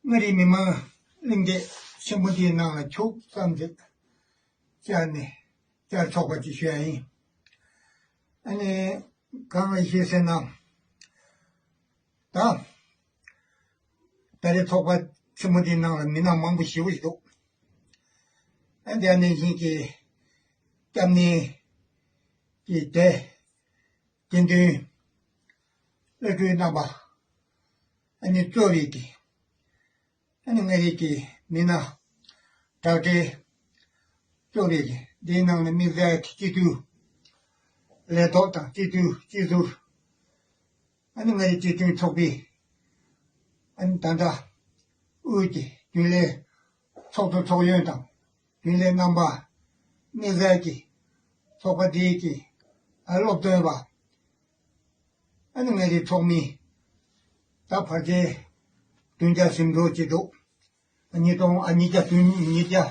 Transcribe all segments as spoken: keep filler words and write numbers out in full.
མངའ་རིས་མི་མང་གླེང་སྟེགས་ཆེན་པོ་འདིའི་ནང་ལ་ཁྱུག་ཙམ་ཅིག་བཅར་ནས་བཅར་ཆོག་པ་ཅིག་ཞུ་ཡ་ཡིན། ཨ་ནི་གང་ལ་ཞུས་ཟེར་ན། ད་ད་རེས་ཚོགས་པ་ཆེན་མོ་འདིའི་ནང་ལ་མི་སྣ་མང་པོ་ཞེ་པོ་ཞིག་འདུག་ཨ་འདི་ནས་བཞིན་གྱི་སྐྱབས་གནས་ཀྱི་སྡེ། དགེ་འདུན་སློབ་ཕྲུག་རྣམ་པ། ཨ་ནི་གཙོ་བའི་གི། ཨ་ནི་མངའ་རིས་ཀྱི་མི་སྣ་དྲག་གྲས་གཙོ་བའི་གི་འདིའི་ནང་ནས་དམིགས་བསལ་གྱི་སྤྱི་འཐུས་ལས་ཐོག་དང་སྤྱི་འཐུས་སྤྱི་ཟུར། ཨ་ནི་མངའ་རིས་སྤྱི་མཐུན་ཚོགས་པའི་ཨ་ནི་ད་ལྟ་དབུས་ཀྱི་རྒྱུན་ལས་ཚོགས་གཙོ་ཚོགས་གཞོན་དང་རྒྱུན་ལས་རྣམ་པ། དམིགས་བསལ་གྱི་ཚོགས་པ་འདིའི་གི་ཨ་སློབ་སྟོན་པ། ཨ་ནི་མངའ་རིས་ཚོགས་མི་ད་བར་ཆད་བདུན་བརྒྱ་ཟིན་འགྲོ་གི་འདུག་ཉིས་སྟོང་ཨ་ཉིས་བརྒྱ་བདུན་ཉིས་བརྒྱ་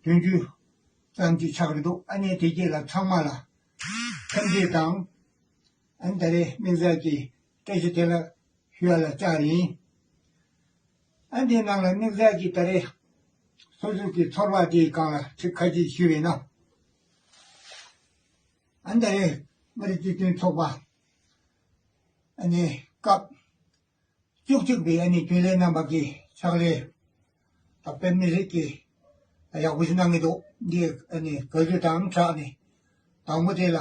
བདུན་ཅུ་ཙམ་ཅིག་ཆགས་ཀྱི་འདུག་ཨ་ནི་དེ་རྗེས་ལ་ཚང་མ་ལ་འཚམས་འདྲི་དང་། ཨ་ནི་ད་རེས་དམིགས་བསལ་གྱི་བཀྲ་ཤིས་བདེ་ལེགས་ཞུ་ཡ་ལ་བཅར་ཡིན། ཨ་འདིའི་ནང་ལ་དམིགས་བསལ་གྱི་ད་རེས་སོ་སོ་གི་ཚོར་བ་དེའི་སྒང་ལ་ཚིག་ཁ་ཅིག་ཞུས་པས་ན། ཨ་ནི་ད་རེས་མངའ་རིས་སྤྱི་མཐུན་ཚོགས་པ་ཨ་ནི་སྐབས་བཅུ་གཅིག་པའི་ཨ་ནི་རྒྱུན་ལས་རྣམ་པ་གི་ཕྱག་ལས་དང་དཔེ་མི་སྲིད་ཀྱི་ཡག་པོ་ཞིག་གནང་གི་འདུག་འདི་ཨ་ནི་དགའ་སྐྱིད་དང་དྲག་ནས་དང་པོ་དེ་ལ་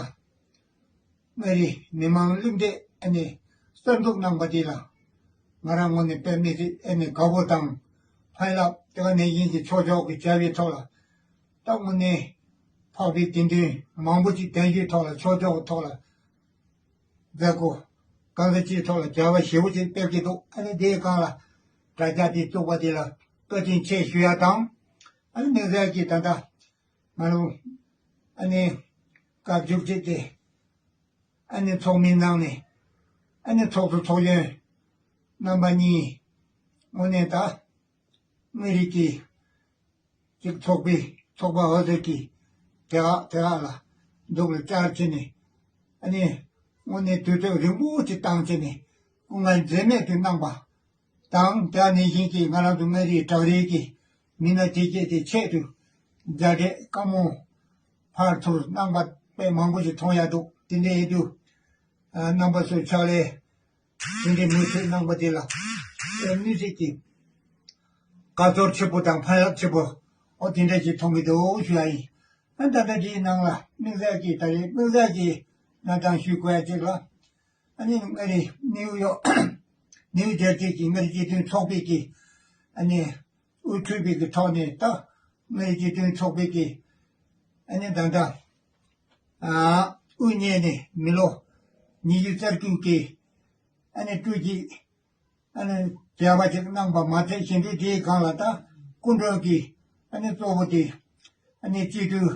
མངའ་རིས་མི་མང་གླེང་སྟེགས་ཨ་ནི་གསར་འཛུགས་གནང་པ་དེ་ལ་ང་རང་ངོས་ནས་དཔེ་མི་སྲིད་ཨ་ནི་དགའ་པོ་དང་ཕན་རླབས། དེ་ག་ནང་བཞིན་གྱི་ཆོས་ཕྱོགས་ཀྱི་བྱ་བའི་ཐོག་ལ་ད་དངོས་གནས་འཕགས་པའི་དགེ་འདུན་མང་པོ་ཅིག་གདན་ཞུའི་ཐོག་ལ་ཆོས་ཕྱོགས་ཀྱི་ཐོག་ལ་མཛད་སྒོ་གང་ས་ཅིའི་ཐོག་ལ་བྱ་བ་ཞེ་པོ་ཅིག་སྤེལ་གྱི་འདུག་ཨ་ནི་དེའི་སྒང་ལ་དྲ་རྒྱ་དེ་བཙུགས་པ་དེ་ལ་བཀའ་དྲིན་ཆེ་ཞུ་ཡ་དང་། ཨ་ནི་དམིགས་བསལ་གྱིས་ད་ལྟ་ང་རང་ཨ་ནི་སྐབས་བཅུ་གཅིག་དེ་ཨ་ནི་ཚོགས་མིའི་ནང་ནས་ཨ་ནི་ཚོགས་གཙོ་ཚོགས་གཞོན་རྣམ་པ་གཉིས་དངོས་གནས་ད་མངའ་རིས་ཀྱི་ཅིག་ཚོགས་པའི་ཚོགས་པ་འོ་ཟེར་གྱི་དེ་ཁག་དེ་ཁག་ལ་འདུག་ལ་བཅར་བྱས་ནས་ཨ་ནི་དངོས་གནས་དུས་ཚོད་རིང་པོ་ཅིག་བཏང་བྱས་ནས་སྐུ་ངལ་འཛེམས་མེད་དུ་གནང་པ་དང་། དེ་ནང་བཞིན་གྱི་ང་རང་ཚོ་མངའ་རིས་བྲག་རིའི་གི་མི་སྣ་དེ་སྐྱེས་དེ་ཆེད་དུ་མཛད་འཕྲིན་དཀའ་མོ་ཕར་ཚུར་གནང་པ་དཔེ་མང་པོ་ཞིག་མཐོང་ཡ་འདུག་དེ་འདྲ་ཡིན་དུས་རྣམ་པ་ཚོའི་ཕྱག་ལས་དེ་འདྲའི་མུ་མཐུད་གནང་པ་དེ་ལ་དཔེ་མི་སྲིད་ཀྱི་དགའ་ཚོར་ཆེ་པོ་དང་ཕན་རླབས་ཆེ་པོ་འོ་དེ་འདྲ་ཞིག་མཐོང་གི་འདུག་ཞུ་ཡ་ཡིན། ཨ་ད་ལྟ་འདིའི་ནང་ལ་དམིགས་བསལ་གྱི་ད་རེས་དམིགས་བསལ་གྱི་གནས་སྟངས་ཞུ་དགོས་ཡ་ཅིག་ལ། ཨ་ནི་མངའ་རིས་ནིའུ་ཡོག་ནིའུ་ཇར་སི་གི་མངའ་རིས་སྤྱི་མཐུན་ཚོགས་པའི་གི་ཨ་ནི་དབུ་ཁྲིད་པའི་གི་ཐོག་ནས་ད་མངའ་རིས་སྤྱི་མཐུན་ཚོགས་པའི་གི་ཨ་ནི་ད་ལྟ་ཨ་དབུ་བརྙེས་ནས་མི་ལོ་ཉི་ཤུ་རྩ་དྲུག་གི་ཨ་ནི་སྤྲོ་སྐྱིད་ཨ་ནི་མཇལ་བ་ཅིག་གནང་པ་མ་ཚད་གཞན་དུས་དེའི་སྒང་ལ་ད་སྐུ་མགྲོན་གྱི་ཨ་ནི་གཙོ་བོ་དེ་ཨ་ནི་སྤྱི་འཐུས་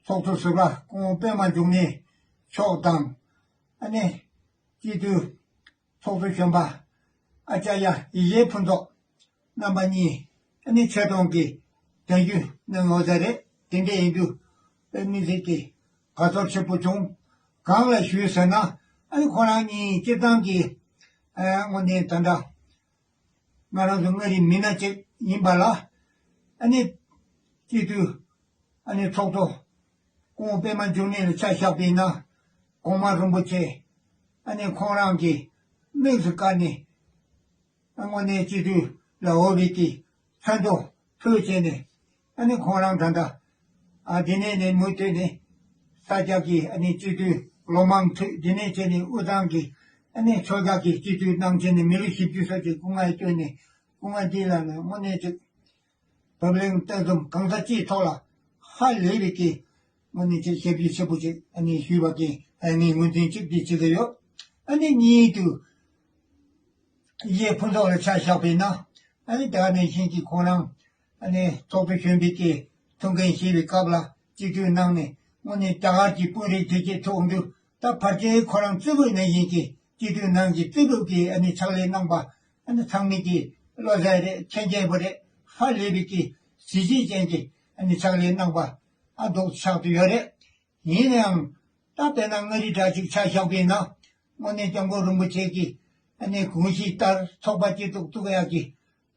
ཚོགས་གཙོ་ཟུར་པ་སྐུ་ངོ་པད་མ་འབྱུང་གནས་མཆོག་དང་ཨ་ནི་སྤྱི་འཐུས་ཚོགས་གཙོ་གཞོན་པ་ཨ་ཅཱརྱ་ཡེ་ཤེས་ཕུན་ཚོགས་རྣམ་པ་གཉིས་ཨ་ནི་ཆེད་གཏོང་གིས་གདན་ཞུ་གནང་ཡོད་ས་རེད། དེ་འདྲ་ཡིན་དུས་དཔེ་མི་སྲིད་ཀྱི་དགའ་ཚོར་ཆེན་པོ་བྱུང་། གང་ལ་ཞུས་ཟེར་ན་ཨ་ནི་ཁོ་རང་གཉིས་སྤྱིར་བཏང་གི་ཨ་དངོས་གནས་ད་ལྟ་ང་རང་ཚོ་མངའ་རིས་མི་སྣ་གཅིག་ཡིན་པ་ལ་ཨ་ནི་སྤྱི་འཐུས་ཨ་ནི་ཚོགས་གཙོ་སྐུ་ངོ་པད་མ་འབྱུང་གནས་ལ་ཆ་བཞག་པ་ཡིན་ན་གོང་མ་རིན་པོ་ཆེ་ཨ་ནི་ཁོང་རང་གིས་དམིགས་སུ་བཀར་ནས་དངོས་གནས་སྤྱི་འཐུས་ལ་འོས་པའི་གི་མཚན་ཐོ་ཕུལ་བྱས་ནས་ཨ་ནི་ཁོང་རང་ད་ལྟ་ཨ་དེ་ནས་ནས་མུ་མཐུད་ནས་ས་སྐྱ་གི་ཨ་ནི་སྤྱི་འཐུས་ལོ་མང་ཐོས་དེ་ནས་བྱས་ནས་དབུས་གཙང་གི་ཨ་ནི་ཆོལ་ཁ་གི་སྤྱི་འཐུས་གནང་བྱས་ནས་མི་ལོ་བཞི་བཅུ་ཙམ་གྱི་སྐུ་ངལ་བསྐྱོན་ནས་སྐུ་ངལ་འདི་ལ་ནི་དངོས་གནས་ཅིག་བབ་བརླིང་སྟོན་ཚུལ་གང་ས་ཅིའི་ཐོག་ལ་ཧ་ལས་པའི་གི་དངོས་གནས་ཅིག་ཞབས་ཕྱི་ཆེན་པོ་ཅིག་ཨ་ནི་ཞུས་པ་གི་ཨ་ནི་ངོས་འཛིན་གཅིག་འདི་བྱེད་ཀྱི་ཡོད། ཨ་ནི་གཉིས་དུ་ཡེ་ཕུན་ཚོགས་ལ་ཆ་བཞག་པ་ཡིན་ན་ཨ་ནི་ད་ག་ནང་བཞིན་གྱི་ཁོང་རང་ཨ་ནི་ཚོགས་གཙོ་གཞོན་པའི་གི་ཐུགས་འགན་བཞེས་པའི་སྐབས་ལ་སྤྱི་འཐུས་གནང་ནས་དངོས་གནས་རྒྱ་གར་གྱི་དཔོན་རིགས་དེ་གྱད་ཐུག་འདུག་ད་བར་ཆད་ཁོ་རང་རྩེ་ཕུད་ནང་བཞིན་གྱི་སྤྱི་འཐུས་ནང་གི་རྩེ་ཕུད་ཀྱི་ཨ་ནི་ཕྱག་ལས་གནང་པ་ཨ་ནི་ཚང་མས་ཀྱི་བློ་གསལ་རེད། མཁྱེན་མཁྱེན་པོ་རེད། ཧ་ལས་པའི་ཀྱི་གཟི་བརྗིད་ཅན་གྱི་ཨ་ནི་ཕྱག་ལས་གནང་པ་ཨ་འདུག་ཆགས་ཏུ་ཡོད་རེད། ཡིན་ནའང་ད་དཔེར་ན་མངའ་རིས་འདྲ་ཅིག་ཆ་བཞག་པ་ཡིན་ན་དངོས་གནས་སྐྱབས་མགོན་རིན་པོ་ཆེ་གི་ཨ་ནི་དགོངས་གཞི་ལྟར་ཚོགས་པ་སྐྱིད་སྡུག་བཙུགས་ཡག་གི་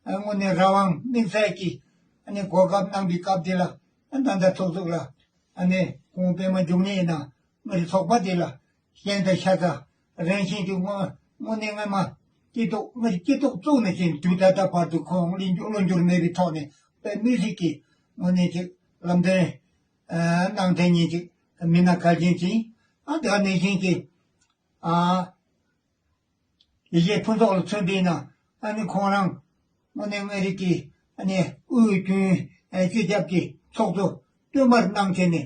དངོས་གནས་རང་དབང་དམིགས་བསལ་གྱི་ཨ་ནི་གོ་སྐབས་གནང་པའི་སྐབས་དེ་ལ། ཨ་ད་ལྟ་ཚོགས་གཙོ་ལགས། ཨ་ནི་ཁོང་པད་མ་འབྱུང་གནས་ཡིན་ན་ང་རའི་ཚོགས་པ་དེ་ལ་ཤན་དང་ཤ་ཚ་རང་བཞིན་གྱི་དངོས་དངོས་གནས་སྔོན་མ་སྐྱེ་ཐོག་ང་རའི་སྐྱེ་ཐོག་བཙུགས་ནས་ཀྱང་དུས་ད་ལྟ་བར་དུ་ཁོང་བློ་འགྱུར་བློ་འགྱུར་མེད་པའི་ཐོག་ནས་དཔེ་མི་སྲིད་ཀྱི་དངོས་གནས་ཅིག་ལམ་སྟོན་གནང་མཁན་ཉིད་ཅིག་མི་སྣ་གལ་ཆེན་ཅིག་ཨ་དེ་ག་ནང་བཞིན་གྱི་ཨ། ཡེ་ཤེས་ཕུན་ཚོགས་ལ་མཚོན་པས་ན། ཨ་ནི་ཁོང་རང་དངོས་གནས་མངའ་རིས་ཀྱི་ཨ་ནི་དབུས་རྒྱུན་སྤྱི་ཁྱབ་ཀྱི་ཚོགས་གཙོ་བསྟུད་མར་གནང་བྱས་ནས།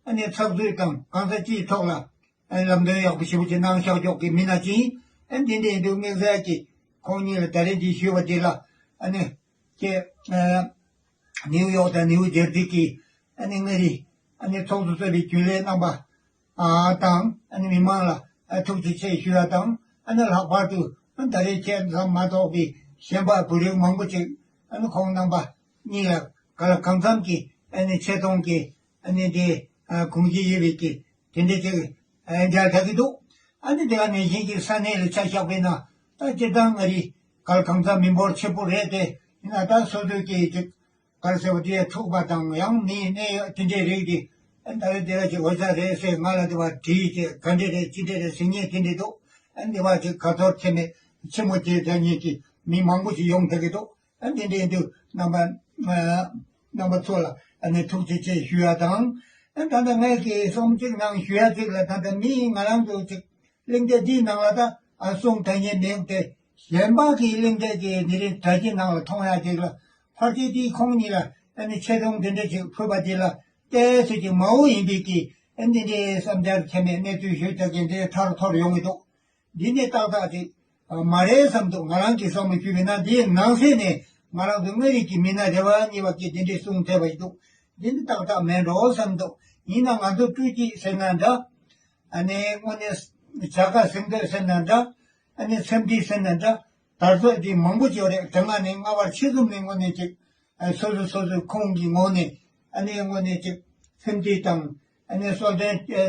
ཨ་ནི་ཚགས་ཚུད་དང་གང་ཟག་སྤྱིའི་ཐོག་ལ་ཨ་ནི་ལམ་སྟོན་ཡག་པོ་ཞེ་པོ་ཅིག་གནང་བཞག་ཆོག་གི་མི་སྣ་ཅིག་ཨ་ནི་འདི་འདྲའི་འདུག་དམིགས་བསལ་གྱིས་ཁོང་ཉིད་ལ་ད་རེས་འདི་ཞུས་པ་འདི་ལ་ཨ་ནི་ཀྱེ། ནིའུ་ཡོག་དང་ནིའུ་ཇར་སི་གི་ཨ་ནི་མངའ་རིས་ཨ་ནི་ཚོགས་གཙོ་གཙོས་པའི་རྒྱུན་ལས་རྣམ་པ་ཨ་དང་ཨ་ནི་མི་མང་ལ་ཨ་ཐུགས་རྗེ་ཆེ་ཞུ་ཡ་དང་། ཨ་ནི་ལྷག་པར་དུ་ཨ་ད་རེས་ཁྱེད་ཚང་མ་གཏོགས་པའི་གཞན་པ་བོད་རིགས་མང་པོ་ཅིག་ཨ་ནི་ཁོང་རྣམ་པ་གཉིས་ལ་ག་ལ་གང་འཚམ་གྱི་ཨ་ནི་ཆེ་མཐོང་གི་ཨ་ནི་དེ་ཨ་གོང་ཞུ་ཡོད་པའི་གི་དེ་འདྲ་ཅིག་ཨ་མཇལ་བྱ་གི་འདུག་ཨ་ནི་དེ་ག་ནང་བཞིན་གྱི་ས་གནས་ལ་ཆ་བཞག་པས་ན། ད་སྤྱིར་བཏང་མངའ་རིས་ག་ལ་གང་འཚམ་མི་འབོར་ཆེ་པོ་རེད་དེ། ཡིན་ན་ད་སོ་སོའི་གི་ཅིག་ག་རེ་ཟེར་བ་དེ་ཐུག་པ་དང་ཡང་མི་གནས་ཡོད་དེ་འདྲའི་རིགས་དེ། ཨ་ད་རེས་དེ་ར་ཅིག་འོ་ཅག་རེད་ཟེར་ང་ལ་དེ་བ་དྲིས་ཏེ་ག་འདྲས་རེད་ཅི་འདྲས་རེད་ཟེར་མཁན་དེ་འདྲས་འདུག་ཨ་འདི་བ་ཅིག་དགའ་ཚོར་ཐེབས་མེད་ཆེན་མོ་དེ་དེ་གཉིས་ཀྱི་མི་མང་པོ་ཞིག་ཡོང་བསྡད་ཀྱི་འདུག་ཨ་འདི་འདྲས་འདུག་རྣམ་པ་ཨ་རྣམ་པ་ཚོ་ལ་ཨ་ནི་ཐུགས་རྗེ་ཆེ་ཞུ་ཡ་དང་། ཨ་ད་ལྟ་ངས་ཀྱི་གསུང་གཅིག་ནང་ཞུ་ཡ་གཅིག་ལ། ད་ལྟ་མི་ང་རང་ཚོ་ཅིག་གླེང་སྟེགས་འདིའི་ནང་ལ་ད་ཨ་གསུང་དྲན་མཁན་མེད་དེ། གཞན་པ་གི་གླེང་སྟེགས་ཀྱི་འདི་རིང་དྲ་རྒྱའི་ནང་ལ་མཐོང་ཡ་ཅིག་ལ། ཕལ་ཆེར་དེའི་ཁོང་གཉིས་ལ་ཨ་ནི་ཆེ་མཐོང་འདི་འདྲ་ཅིག་ཕུལ་བ་དེ་ལ་བལྟས་ཚོད་ཀྱི་མ་འོངས་ཡིན་པའི་གི་ཨ་འདི་འདྲའི་བསམ་འཆར་ཁྱད་མེད་གནས་ཚུལ་ཞུ་རྒྱག་མཁན་དེ་ཐར་ཐོར་ཡོང་གི་འདུག་འདི་ནི་ཏག་ཏག་ཅིག་མ་རེད་བསམ་འདུག་ང་རང་གི་བསམ་བློ་ཞུས་པ་ཡིན་ན། འདིའི་ནང་གསེས་ནས་ང་རང་ཚོ་མངའ་རིས་ཀྱི་མི་སྣ་རེ་བ་གཉིས་པ་གིས་འདི་འདྲའི་གསུང་ཐེབས་པ་ཞིག་འདུག་འདི་ནི་ཏག་ཏག་མེད་འགྲོ་བསམ་འདུག་ཡིན་ན་ང་ཚོ་སྤྲོས་སྐྱིད་ཟེར་ན་འདྲ། ཨ་ནི་དངོས་གནས་བྱ་དགའ་གཟེངས་བསྟོད་ཟེར་ན་འདྲ། ཨ་ནི་འཚམས་འདྲི་ཟེར་ན་འདྲ། དར་སྲོལ་འདི་མང་པོ་ཅིག་ཡོད་རེད། དེ་སྔ་ནས་སྔ་བར་ཕྱི་གསུམ་ནས་དངོས་གནས་ཅིག་ཨ་སོ་སོ་སོ་སོའི་ཁོང་གི་ངོས་ནས་ཨ་ནི་དངོས་གནས་ཅིག་འཚམས་འདྲི་དང་ཨ་ནི་གསོལ་སྟོན་ཨ་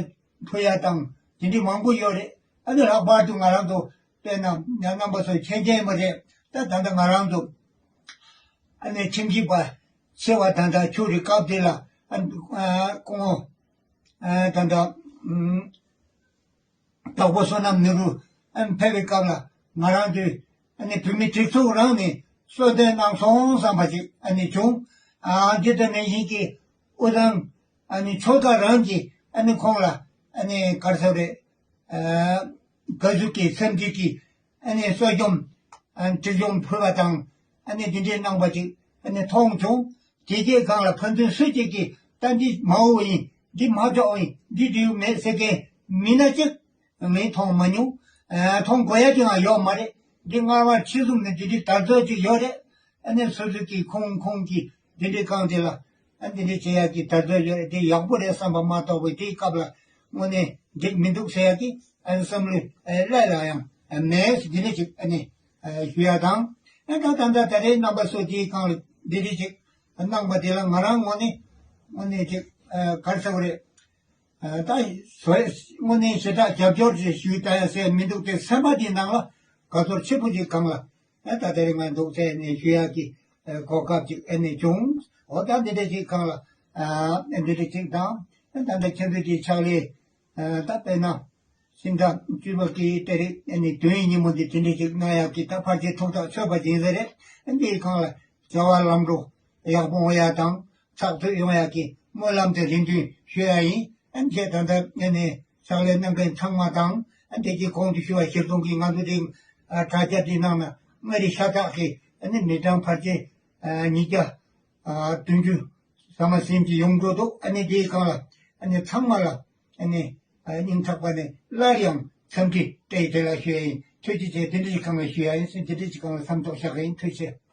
ཕུལ་ཡ་དང་དེ་འདྲ་མང་པོ་ཡོད་རེད། ཨ་ནི་ལྷག་པར་དུ་ང་རང་ཚོ་དཔེར་ན་ཡང་རྣམ་པ་ཚོ་མཁྱེན་མཁྱེན་པ་རེད། ད་ད་ལྟ་ང་རང་ཚོ་ཨ་ནི་ཁྲིམས་ཞིབ་པ་ཆེ་བ་དང་ད་ཆོས་རིག་སྐབས་དེ་ལ་ཨ་ཨ་སྐུ་ངོ་ཨ་ད་ད་ཨུམ། དྭགས་པོ་བསོད་ནམས་ནེ་རུ་ཨ་ནི་ཕེབས་པའི་སྐབས་ལ་ང་རང་ཚོའི་ཨ་ནི་བོད་མི་སྒྲིག་འཛུགས་རང་ནས་གསོལ་སྟོན་གནང་སོང་བསམ་པ་ཞིག་ཨ་ནི་བྱུང་། ཨ་འདི་ལྟ་ནང་བཞིན་གྱི་དབུ་ཐང་ཨ་ནི་ཆོལ་ཁ་རང་གིས་ཨ་ནི་ཁོང་ལ་ཨ་ནི་ག་རེ་ཟེར་རེད། ཨ་དགའ་བསུ་གི་འཚམས་འདྲི་གི་ཨ་ནི་གསོལ་རྒྱོམ་ཨ་ནི་དྲི་བཅོམ་ཕུལ་བ་དང་ཨ་ནི་འདི་འདྲའི་གནང་བ་ཅིག་ཨ་ནི་མཐོང་བྱུང་། དེ་རྗེས་སྒང་ལ་ཕན་ཚུན་སུ་གཅིག་གིས་ད་འདི་མ་འོས་ཡིན། འདི་མ་འཇོག་ཡིན། འདི་འགྲིག་མེད་ཟེར་མཁན་མི་སྣ་གཅིག་ངས་མཐོང་མ་མྱོང་། ཨ་མཐོང་དགོས་ཡ་ཅིག་ཡང་ཡོད་མ་རེད། འདི་སྔ་བ་ཕྱི་གསུམ་ནས་འདི་འདྲའི་དར་སྲོལ་ཅིག་ཡོད་རེད། ཨ་ནི་སོ་སོ་གིས་ཁོང་ཁོང་གིས་འདི་འདྲའི་སྒང་དེ་ལ་ཨ་འདི་འདྲའི་བྱེད་ཡ་གི་དར་སྲོལ་ཡོད་རེད། དེ་ཡག་པོ་རེད་བསམ་པ་མ་གཏོགས་པའི་དེའི་སྐབས་ལ་དངོས་གནས་འགྲིག་མི་འདུག་ཟེར་ཡ་གི་ཨ་ནི་བསམ་བློ་ཨ་སླར་ལ་ཡང་མེད། འདི་འདྲ་ཅིག་ཨ་ནི་ཨ་ཞུ་ཡ་དང་། ཨ་ད་ད་ད་ད་རེས་རྣམ་པ་ཚོ་དེའི་སྒང་ལ་འདི་འདྲ་ཅིག་གནང་པ་དེ་ལ་ང་རང་ངོས་ནས་དངོས་གནས་ཅིག་ཨ་ག་རེ་ཟེར་བ་རེད། ཨ་ད་བཟོས་དངོས་གནས་ཞེ་དྲག་རྒྱབ་སྐྱོར་ཅིག་ཞུས་ད་ཡ་ཟེར་མི་འདུག་སྟེ། སེམས་པ་དེའི་ནང་ལ་དགའ་ཚོར་ཆེ་པོ་ཅིག་སྒང་ལ་ཨ་ད་དེ་རིང་ང་འདུག་ཟེར་ནས་ཞུ་ཡག་གི་ཨ་གོ་སྐབས་ཅིག་ཨ་ནི་བྱུང་། འོ་ད་འདི་འདྲ་ཅིག་སྒང་ལ་ཨ་འདི་འདྲ་ཅིག་དང་། ཨ་ད་ད་ཁྱེད་ཚོ་དེའི་ཕྱག་ལས་ཨ་ད་དཔེར་ན། ཕྱི་ཟླ་བཅུ་པ་གི་ཏ་རིག་ཨ་ནི་བདུན་ཡི་ཉིན་མོ་འདི་དེ་འདྲ་ཅིག་གནང་ཡག་གི་ད་ཕལ་ཆེར་ཐུགས་ཐག་ཆོད་པ་ཅིག་ཡིན་ས་རེད། ཨ་འདིའི་སྒང་ལ་བྱ་བ་ལམ་འགྲོ་ཡག་པོ་འོང་ཡག་དང་ཚགས་ཚུད་ཡོང་ཡག་གི་སྨོན་ལམ་དེ་རེ་འདུན་ཞུ་ཡག་ཡིན། ཨ་ནི་ཁྱེད་ད་ལྟ་ཨ་ནི་ཕྱག་ལས་གནང་མཁན་ཚང་མ་དང་། ཨ་འདི་གི་གོང་དུ་ཞུ་བ་གཞིར་བཟུང་གིས་ང་ཚོ་འདི་ཨ་དྲ་རྒྱ་འདི་ནང་ན་མངའ་རིས་ཤ་སྟག་གི་ཨ་ནི་མི་གྲངས་ཕལ་ཆེར་ཨ་ཉིས་བརྒྱ་ཨ་བདུན་ཅུ་ཟ་མ་ཟིན་གྱི་ཡོང་འགྲོ་འདུག་ཨ་ནི་འདིའི་སྒང་ལ་ཨ་ནི་ཚང་མ་ལ་ཨ་ནི་ཨ་སྙིང་ཐག་པ་ནས་སླར་ཡང་འཚམས་འདྲི་བཀྲ་ཤིས་བདེ་ལེགས་ཞུ་ཡ་ཡིན། ཐུགས་རྗེ་ཆེ། དེ་འདྲ་ཞིག་སྒང་ལ་ཞུ་ཡ་ཡིན་ཟེར། དེ་འདྲ་ཞིག་སྒང་ལ་མཚམས་ཐོག་བཞག་གི་ཡིན། ཐུགས་རྗེ་ཆེ།